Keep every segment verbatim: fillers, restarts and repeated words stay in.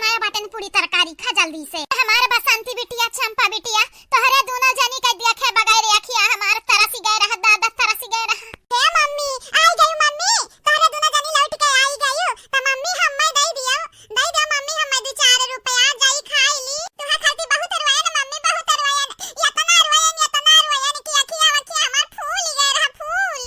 आया बाटन पूरी तरकारी, खा जल्दी से। हमार बसंती बिटिया, चंपा बिटिया, तोहरे दोनों जनी के देखे बगैर अखिया हमार तरस गए रहा, दादा तरस गए रहा। हे मम्मी, आई गई मम्मी, तोहरे दोनों जनी लौट के आई गई, तो मम्मी हम्मे दे दियो, दे दियो मम्मी हम्मे दो चार रुपया, जाई खाई ली। तुहा खाती बहुत रोयन मम्मी, बहुत रोयन, इतना रोयन, इतना रोयन कि अखिया वखिया हमार फूल गए रहा, फूल।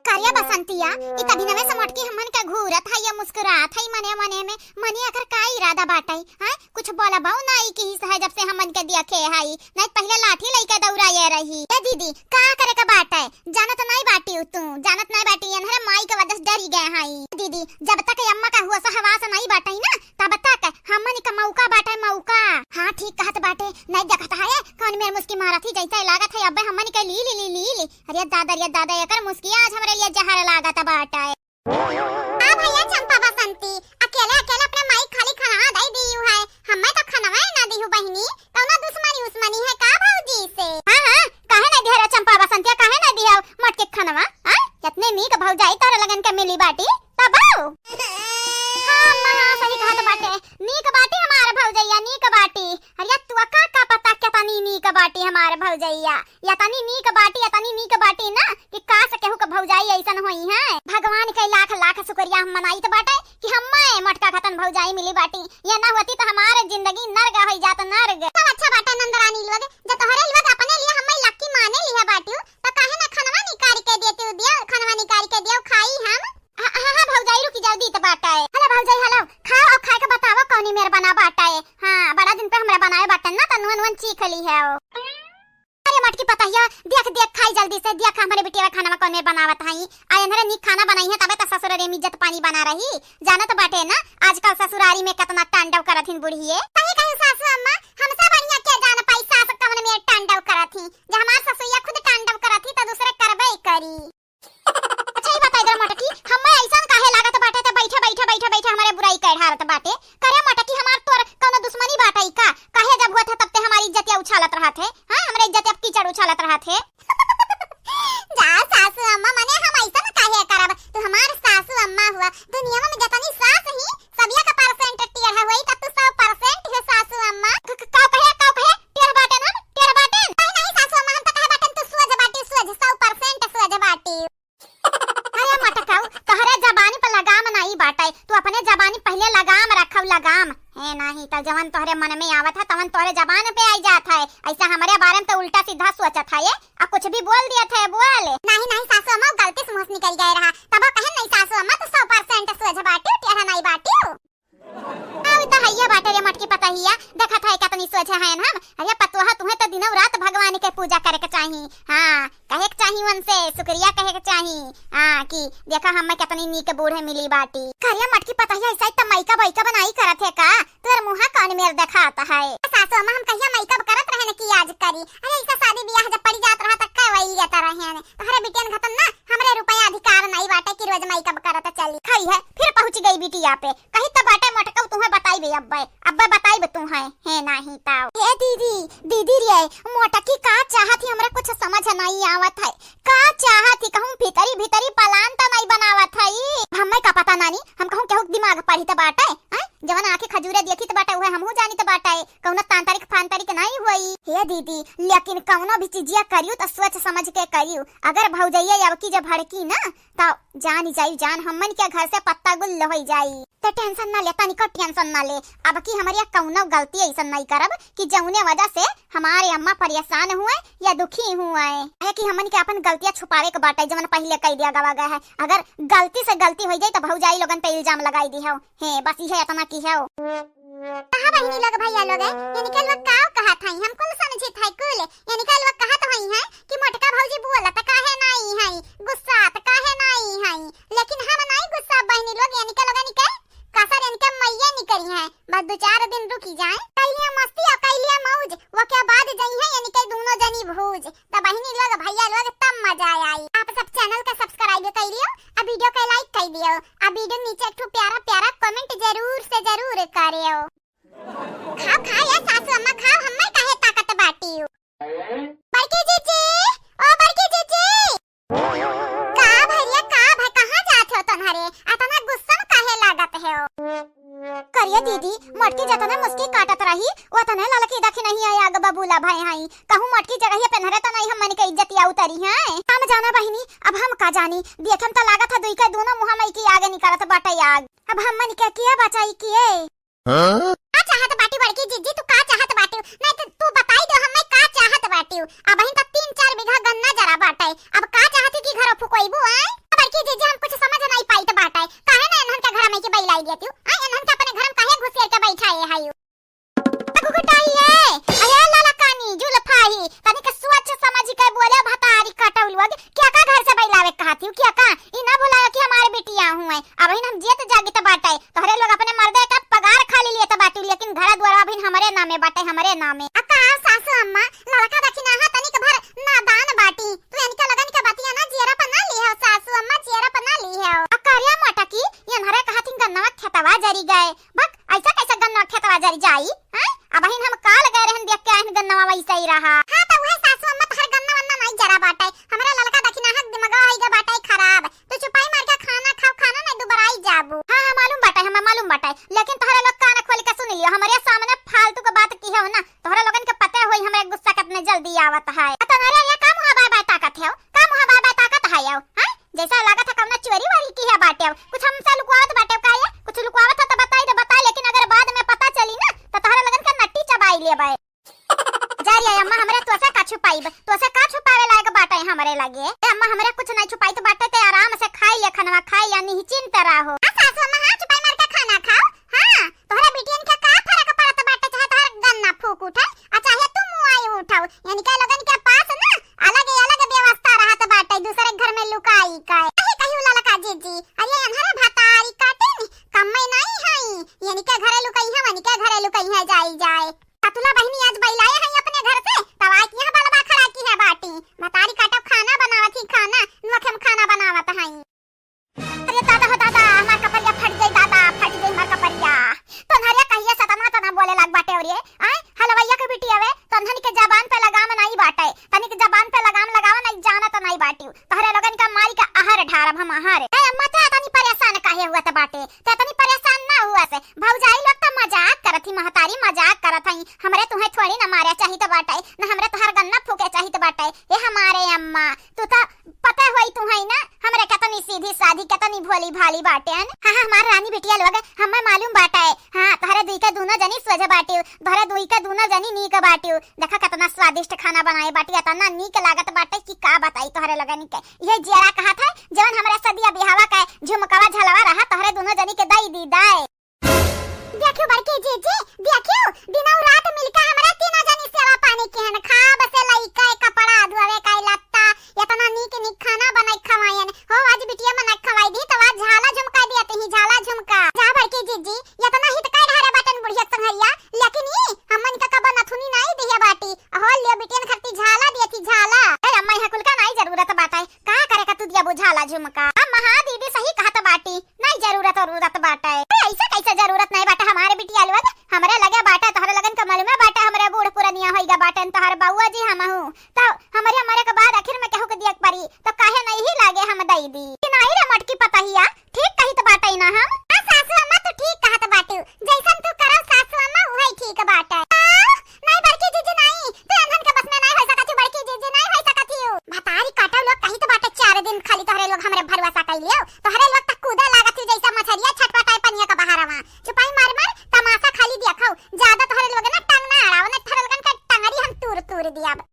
करिया बसंतिया, ई तभी नवे से मोटकी हमन के घूरत है, ये मुस्कुरात है मने मने में, मने एकर का इरादा बाटै, हैं? कुछ बोलबौ नाई किहिस है जब से हमन के देखे है, नहीं पहिले लाठी लइके दौड़ाए रही। ए दीदी, का करे के बाटै? जानत नाई बाटी तू, जानत नाई बाटी, एनहरे माई के वजह से डरी गए है। दीदी, जब तक अम्मा का होश हवास नाई बाटै ना, तब तक हमन का मौका बाटै, मौका। हाँ, ठीक कहत बाटे, नाई देखत है, कौन मेर मुस्की मारत ही, जैसे लागत है अब्बे हमन के ली ली ली ली ली। अरे दादा, अरे दादा, एकर मुस्किया आज हमरे लिए जहर लागत बाटे। का भैया चंपा बसंती, अकेले अकेले अपने माई खाली खनवा दे दियू है, हमें तो खनवा ही ना दिहू बहिनी, कौनो दुश्मनी उस्मनी है का भौजी से? हाँ, हाँ, काहे ना दिया रे चंपा बसंतिया, काहे ना दिया मोटकी खनवा? हाँ, इतने नीक भौजाई तोहरे लगन के मिली बाटी, तब आओ। हाँ, अम्मा, हाँ, सही कहत बाटे, नीक बाटी हमार भौजैया, नीक बाटी। अरे तू का, का पता केतनी नीक बाटी हमार भौजैया। यतनी नीक बाटी, यतनी नीक बाटी ना कि काश केहू के भौजाई ऐसन होई है। भगवान के लाख लाख शुक्रिया हम मनाइत बाटे कि हम्मे मोटका खतन भौजाई मिली बाटी। ये ना होती तो हमार जिंदगी नर्क होई जात, नर्क। सब अच्छा बाटे नंदरानी लोग, जब तोहरे लोग अपने लिए हम्मे लक्की माने लिया बाटियो, तो काहे ना खनवा निकाल के देती हो, दिया खनवा निकाल के दियो, खाई हम। हाँ, हाँ, हाँ, भौजाई रुकी जाओ, दीत बाटे। हेलो भौजाई, हेलो, खाओ और खाए के बताओ कौनी मेर बना बाटे। हाँ, बड़ा दिन पे हमरा बनाए बाटे ना, तो नुअन नुअन चीख ली है। अरे मटकी पतहिया, देख, देख, खाई जल्दी से, देख हमरे बिटिया खाना में कौन में बनावत हई। आ एनहरे नीक खाना बनाई है, तबे तो ससुर रे इज्जत पानी बना रही। जानत बाटे ना, आजकल ससुरारी में कितना तांडव करत हिन बुढ़िए। सही कही सासू अम्मा, हमसे बढ़िया के जान पाई सास कवन में तांडव करत ही। जब हमार ससुइया खुद तांडव करत ही, तो दूसरे करबे करी। अच्छा, ई बताई दे मटकी, हम्मे ऐसन काहे लागत बाटे ते बैठे, बैठे, बैठे, बैठे हमरे बुराई कइ ढारत बाटे? करे मटकी, हमार तोर कौनो दुश्मनी बाटे का? काहे जब होत है तब ते हमारी इज्जतिया उछालत रहत है? हाँ, हमरे इज्जतिया पे कीचड़ उछालत रहत है। जा सासू अम्मा, मने हम ऐसन काहे करब? तू हमार सासू अम्मा हुआ, दुनिया में जतनी सास ही, सभिया का परसेंट टेढ़ा होई, तब तू सौ परसेंट है सासू अम्मा। क-, क-, का कहे, का कहे? टेढ़ बाटे ना, टेढ़ बाटे। नहीं, नहीं सासू अम्मा, हम तो कहे बाटे तू सोझ बाटी, सोझ, सौ परसेंट सोझ बाटी। अरे मटकाऊ, तोहरे जबानी पर लगाम नाई बाटे, तू अपने जबानी पहिले लगाम रखव, लगाम। हे नाही, त जवन तोहरे मन में आवत है, तवन तोहरे जबान पे आई जात है। ऐसा हमरे बारे में तो उल्टा सीधा सोचत है, ये, आ कुछ भी बोल दिया था, बोल। नहीं, नहीं सासू अम्मा, गलती से मुंह से निकल गए रहा, तब कहे नहीं सासू अम्मा, तू सौ परसेंट सोझ बाटियो, टेढ़ा नाई बाटियो। आउ त हइया बाटे रे मटकी पतहिया, देखत है कितनी सोझ है हम। अरे पतोहा, तुहे तो दिनों रात भगवान के पूजा करे के चाही। हाँ, कहे के चाही उनसे, शुक्रिया कहे के चाही। हाँ, कि देखा हमें कितनी नीक बूढ़े मिली बाटी। करिया मटकी पतहिया, ऐसा ही त makeup वैकअप बनाई करत है का? तोर मुँहा कौन मेर देखात है? सासू अम्मा, हम कहिया makeup करत रहे न कि आज करी। अरे ऐसा शादी ब्याह जब पड़ी जात रहा त का वही जाता रहे न। तोहरे बिटियन घतन ना, हमरे रुपया अधिकार नहीं बाटे कि रोज makeup करत चली। खई है, फिर पहुँच गई बिटिया पे। कही त बाटे मोटकऊ, तुहे बताइबे अब्बे, अब्बे बताइबे तुहे, हे नाही ताऊ। हे दीदी, दीदी रे, मोटकी का चाहत ही, हमरा कुछ समझ नहीं आवत है। का चाहत ही, कहूँ भीतरी भीतरी plan त नहीं बनावत है। हमें का पता नानी, हम कहूँ केहू दिमाग पढ़ी त बाटे, हैं? जवन आँखें खजूरे देखी त बाटे, उहे हमहू जानी त बाटे, कौनो तांत्रिक फांत्रिक नहीं हुई। हे दीदी, लेकिन कौनो भी चीजिया करियो त सोच समझ के करियो। अगर भौजैया अब की जब भड़की ना, त जानी जाई जान, हमन के घर से पत्ता गुल होई जाई। ते tension ना ले, तनिको tension ना ले। अब की हमरे कौनो गलती ऐसन नहीं करब कि जौने वजह से हमारे अम्मा परेशान हुए या दुखी हुए। काहे कि हमन के अपन गलतियाँ छुपावे के बाटे, जवन पहिले कई दिया गवा गया है। अगर गलती से गलती होई जाई त भौजाई लोगन पे इल्जाम लगाई दी हो। हे, बस इहे इतना की हो। कहा बहिनी लोग, भैया लोग, इनके लोग का कहत हई, हम कुल समझित है कुल। इनके लोग कहत हई हैं कि मोटका भौजी बोलत काहे नाई हई, गुस्सात काहे नाई हई, लेकिन हम नाई गुस्सा बहिनी लोग, इनके लोगन के कसर इनके मैया निकरी हैं। बस दो चार दिन रुकी जाए, कैलिया मस्ती और कैलिया मौज, वो के बाद जई हैं इनके दोनों जनी भूज। त बहिनी लोग, भैया लोग, तब मजा आई। आप सब channel के subscribe कर लियो, आ video के like कर दियो, आ video नीचे एक ठो प्यारा प्यारा comment जरूर से जरूर करियो। खाओ, खाओ, ए सासू अम्मा, खाओ, हम्मे काहे ताकत बाटियो? बड़की जीजी, ओ बड़की जीजी। का भैया, का भाई, कहाँ जात हो तोहरे? अतना गुस्सा में काहे लागत हो? करिया दीदी, मोटकी जतने मुस्की काटत रही, ओतने ललकी दखिनहिया आग बबूला भए हई। कहूँ मोटकी जगहिया पे नहरे त नहीं हमन के इज्जतिया उतरी है। हम जाना बहिनी, अब हम का जानी, देखम त लागत है दुई के दूनो मुँह में की आगे निकलत बाटे आग। अब हमन के किया बचाई किए? हाँ? का चाहत बाटी बड़की जिज्जी, तू का चाहत बाटी? नहीं तो तू बताई दो हमें का चाहत बाटी। अबहिन त तीन चार बीघा गन्ना जरा बाटे, अब का चाहती कि घरो फुकोइबू आए? बड़की जिज्जी, हम कुछ समझ नहीं पाइत बाटे, काहे ना इन्हन के घर में की बैलाई देती? आए, इन्हन के अपने घर में काहे घुसेर के बैठाए है? घुघुटाइए, अरे ललकानी जुल्फाही, तनिक सोच समझ के बोले भतारी कटौलुआ, क्या का घर से बैलावे कहती हूँ, क्या का? ई ना भुलायो कि हमारे बिटिया हुए, अबहिन हम जियत जागित बाटे, तोहरे लोग अपने मर्दे का पगार खाली लेत बाटी, लेकिन घर द्वार अबहिन हमरे नामे बाटे, हमरे नामे। आ का सासू अम्मा, ललका दखिनाहा तनिक भर नादान बाटी, तू इनके लगन के बतिया ना जियरा पर ना ली हो सासू अम्मा, जियरा पर ना ली हो। आ करिया मोटकी, ये हमारे कहत हिन गन्नवा खेतवा जरी गए, बक, ऐसा कैसे गन्नवा खेतवा जरी जाई? हैं? अबहिन हम काल गए रहन, देख के आइन गन्नवा वैसे ही रहा। हाँ, तो वह सासू अम्मा तोहर गन्ना वन्ना नहीं जरा बाटे। हमरा ललका दखिनाहा दिमागवा है गे बाटे खराब। तू चुपाई मार के खाना खाओ, खाना नहीं दुबराई जाबू। हाँ, हाँ, मालूम बाटे, हमें मालूम बाटे। लेकिन तोहरे लोग कान खोल के सुन लियो, हमरे सामने फालतू के बात की हो ना, तोहरे लोगन के पता होई हमरे गुस्सा कितने जल्दी आवत है। आ तोहरे ये का मुँह बाय बाय ताकत हो? का मुँह बाय बाय ताकत है यो? हैं? जैसा लागत है कौनो चोरी वारी की है बाटे। कुछ हमसे लुकवावत बाटे का ये? कुछ लुकवावत है तो बताई तो बताई, लेकिन अगर बाद में पता चली ना तो तोहरे लगन के नट्टी चबाई लेबे। जा रे अम्मा, हमरे तोसे का छुपाइब? तोसे का छुपावे लायक बाटे हमरे लगे? ए अम्मा, हमरे कुछ नहीं छुपाइत बाटे, ते आराम से खाई ले खनवा, खाई ले, निश्चिंत रहो। हाँ सासू अम्मा, हाँ चुपाई मार के खाना खाओ। हाँ, तोहरे बिटियन के का फर्क पड़त बाटे, चाहे तोहर गन्ना फूक उठे, आ चाहे तू मुआई उठाओ। इनके लोगन के पास ना अलग अलग व्यवस्था रहत बाटे, दूसरे घर में लुकाई का। कही कही ललका जीजी, अरे अनहरे भतारी काटिन, कम्मे नहीं हई, इनके घरे लुकई है, वनके घरे लुकई है, जाई जाए। कतुला बहिनी आज बैलाए हई अपने घर से, तब आए किहाँ बलबा खड़ा किहे बाटी। भतारी काटब खाना बनावत ही खाना, नोखे में खाना बनावत हई। अरे दादा हो दादा, हमार कपरिया फट जाई दादा, फट जाई हमार कपरिया। तोन्हरिया कहिए सतना तना बोले लाग बाटे और ये, आए हलवैया के बिटिया वे, तोन्हन के जबान पे लगाम नहीं बाटे, तनिक जबान पे लगाम लगावा नहीं जानत नहीं बाटी। तोहरे लोगन का मारी का अहर ढारब हम अहर। ए अम्मा, ते तनी परेशान काहे हुआ त बाटे? ते तनी परेशान ना हुआ से। भौजाई लोग त मजाक करत ही, महतारी मजाक करत हई। हमरे तुहे थोड़ी ना मारे चाहित बाटे, ना हमरे तोहर गन्ना फूके चाहित बाटे। ए हमारे अम्मा, तू त पता होई तू है ना, हमरे केतनी सीधी साधी, केतनी भोली भाली बाटे हन। हाँ, हाँ, हमार रानी बिटिया लोग, हमें मालूम बाटे। हाँ, तोहरे दुई के दूनो जनी सोझ बाटिउ, तोहरे दुई के दूनो जनी नीक बाटिउ। देखा केतना स्वादिष्ट खाना बनाए बाटी, एतना नीक लागत बाटे कि का बताई तोहरे लोगन के। ये जियरा कहत है, जवन हमरे सदिया बिहावा के झुमकवा झलवा रहा, तोहरे दूनो जनी के दई दी दाए। देखियो बड़की जीजी, देखियो, दिनौ रात मिलके हमरे तीनों जनी सेवा पानी किहन, खाब से लइके कपड़ा धोवे का लत्ता, एतना नीक नीक खाना बनाई खवायन। हो, आज बिटिया बनाई खवाई दी, तो आज झाला झुमका दिया तही, झाला झुमका। जा बड़की जीजी, एतना हित काय ढारे बाटन बुढ़िया संघरिया, लेकिन ई हमन का कबो नथुनी नाई दिया बाटी। हो लियो बिटियन खरती झाला दिया थी, झाला। ए अम्मा, यहाँ कुल का नाई जरूरत बाटे, का करे का तू दिया बुझाला झुमका? अम्मा, हाँ दीदी सही कहत बाटी, नाई जरूरत जरूरत बाटे। ए, ऐसा कैसे जरूरत नहीं बाटे हमारे बिटिया लोग? हमरे लगे बाटे, तोहरे लगन के मालूम है बाटे, हमरे बूढ़ पुरनिया होइगा बाटे, तोहर बउआ जी हमहू। तो हमरे मरे के बाद आखिर में केहू के दिया के परी, तो काहे नहीं लागे हम दई दी? कि नाई रे मोटकी पतहिया, ठीक कहित बाटे ना हम। आ सासू अम्मा, तू ठीक कहत बाटू, जैसन तू करब सासू अम्मा, उहे ठीक बाटे। आ, नहीं बड़की जीजी नहीं, तू अनधन के बस में नहीं हो सकत ही, बड़की जीजी नहीं हो सकत ही। भतारी काटा लोग कहित बाटे, चार दिन खाली तोहरे लोग हमरे भरोसा कइलियो, तोहरे लोग तक कूदे लागत ही जैसे मछरिया छटपटाए पनिया के बहारवा। चुपाई मार मार तमाशा खाली देखो, ज्यादा तोहरे लोग ना टंग ना अड़ाओ, नहीं तोहरे लोगन के टंगरी हम तूर तूर दियाब।